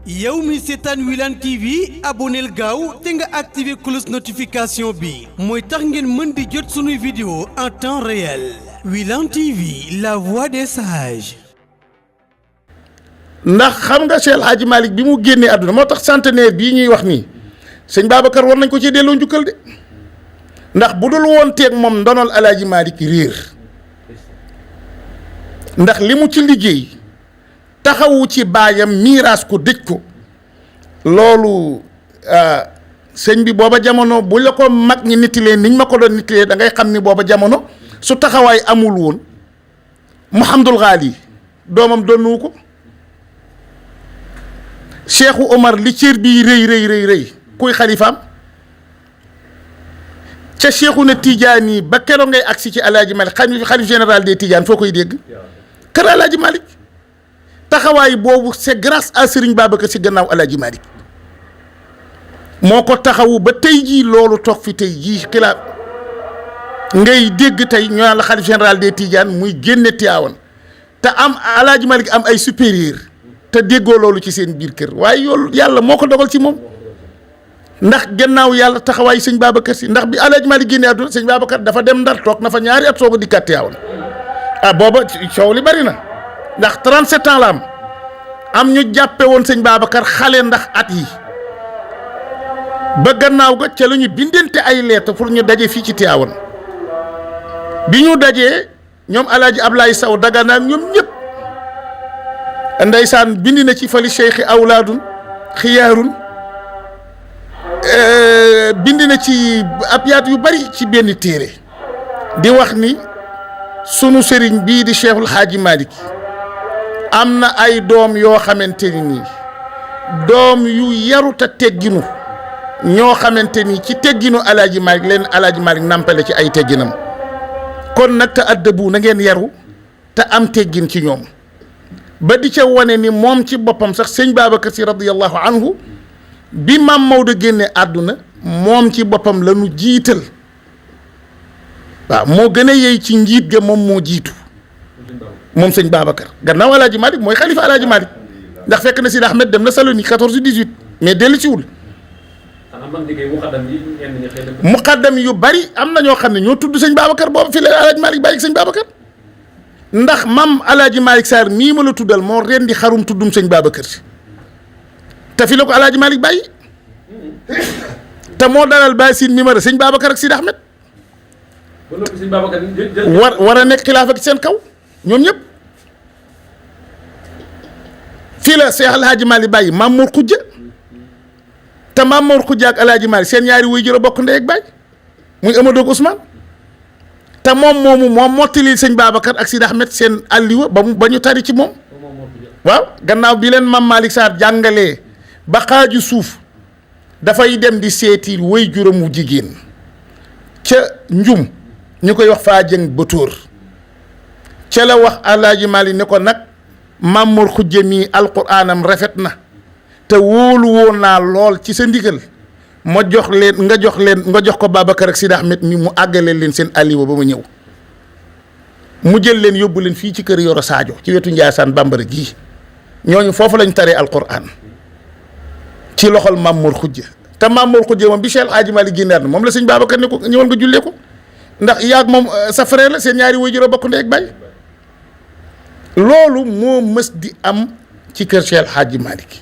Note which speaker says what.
Speaker 1: yow mi seetaan Wilane TV abonneel gaaw te nga activé cloche notification bi mooy tax ngeen mën di jot sunuy vidéo en temps réel Wilane TV la voix des sages.
Speaker 2: ndax xam nga Cheikh El Hadji Malick bi mu génnee àdduna moo tax centenaire bii ñuy wax nii sëñ Babacar war nañ ko ci delloo njukkal de ndax bu dul woon teeg moom ndonol El Hadji Malick réer ndax li mu ci liggéey taxawu ci baayam miiraas ko dëj ko loolu sëñ bi booba jamono bu la ko mag ñi nittilee niñ ma ko doon nittilee da ngay xam ni booba jamono su taxawaay amul woon Mouhamadul Ghali doomam donnu ko Cheikhu Omar li cër bii rëy kuy xalifaam ca Cheikhu na Tidiane ba keroog ngay agsi ci El Hadji Malick xalif général des Tidiane foo koy dégg kër El Hadji Malick taxawaay boobu c'est grâce à Serigne Babacar Sy gannaaw El Hadji Malick moo ko taxawu ba tey jii loolu toog fi tey jii xilaat ngay dégg tey ñu naan la xalif général des Tidiane muy génne Tiwaawan te am El Hadji Malick am ay supérieur te déggoo loolu ci seen biir kër waaye yoolu yàlla moo ko dogal ci moom ndax gannaaw yàlla taxawaay sëñ Babacar Sy ndax bi El Hadji Malick génne àdduna sëñ Babacar dafa dem Ndar toog na fa ñaari at soog a dikkaat Tiwaawan booba coow li bari na ndax 37 ans la am ñu jàppe woon sëñ Babacar xale ndax at yi ba gannaaw ga ca la ñu bindante ay lettre pour ñu daje fii ci Tiwaawan bi ñu dajee ñoom El Hadji Ablaye Sow Dagana ñoom ñëpp ndeysaan bind na ci fali cheikhi awlaadun xiyaarun bind na ci abyaat yu bari ci benn téere di wax ni sunu sëriñ bii di Cheikhul Hadji Malick am na ay doom yoo xamante ni nii doom yu yaru te tegginu ñoo xamante ni ci tegginu El Hadji Malick leen El Hadji Malick nampale ci ay tegginam kon nag te addabu na ngeen yaru te am teggin ci ñoom ba di ca wane ni moom ci boppam sax sëñ Babacar Sy radiyallahu anhu bi maam Maodo génne àdduna moom ci boppam la nu jiital waaw moo gën a yey ci njiit ga moom moo jiitu moom sëñ Babacar gannaaw El Hadji Malick mooy xalifa El Hadji Malick ndax fekk na Sidi Ahmed dem na Salonique 14-18 mais dellu ci wul muqaddam yu bari am na ñoo xam ne ñoo tudd sëñ Babacar boobu fi la El Hadji Malick bàyyi sëñ Babacar ndax mam El Hadji Malick Sarr mii ma la tuddal moo rendi xarum tuddum sëñ Babacar Sy te fi la ko El Hadji Malick bàyyi te moo dalal Baye Sine numéro sëñ Babacar ak Sidi Ahmed war a nekk xilaafa ak seen kaw ñoom ñëpp fii la Cheikh El Hadji Malick bàyyi Maam Mor Khoudia te Maam Mor Khoudia ak El Hadji Malick seen ñaari wuy jër a bokk ndey ak baay muy Amadou ak Ousmane te moom moomu moom mottali sëñ Babacar ak Sidi Ahmed seen àlliwa ba ñu tari ci moom waaw gannaaw bi leen Mame Malick Sarr jàngalee ba xaaju suuf dafay dem di seeti way juróomu jigéen ca njum ñu koy wax faa jëng ba tóor ca la wax El Hadji Malick ne ko nag Mame Mor Khoudia mii alquraanam rafet na te wóolu woon naa lool ci sa ndigal ma jox leen nga jox ko Babacar ak Sidi Ahmed mi mu àggalee leen seen alliwa ba ma ñëw mu jël leen yóbbu leen fii ci kër Yoro Sadio ci wetu Ndiassane Bambara gii ñooñu foofu lañ taree alquran ci loxol Mame Mor Khoudia te Mame Mor Khoudia moom bi Cheikh El Hadji Malick génnaat na moom la sëñ Babacar ne ko ñëwal nga jullee ko ndax yaag moom sa frère la seen ñaari waajur a bokk ndey ak baay loolu moo mës di am ci kër Cheikh El Hadji Malick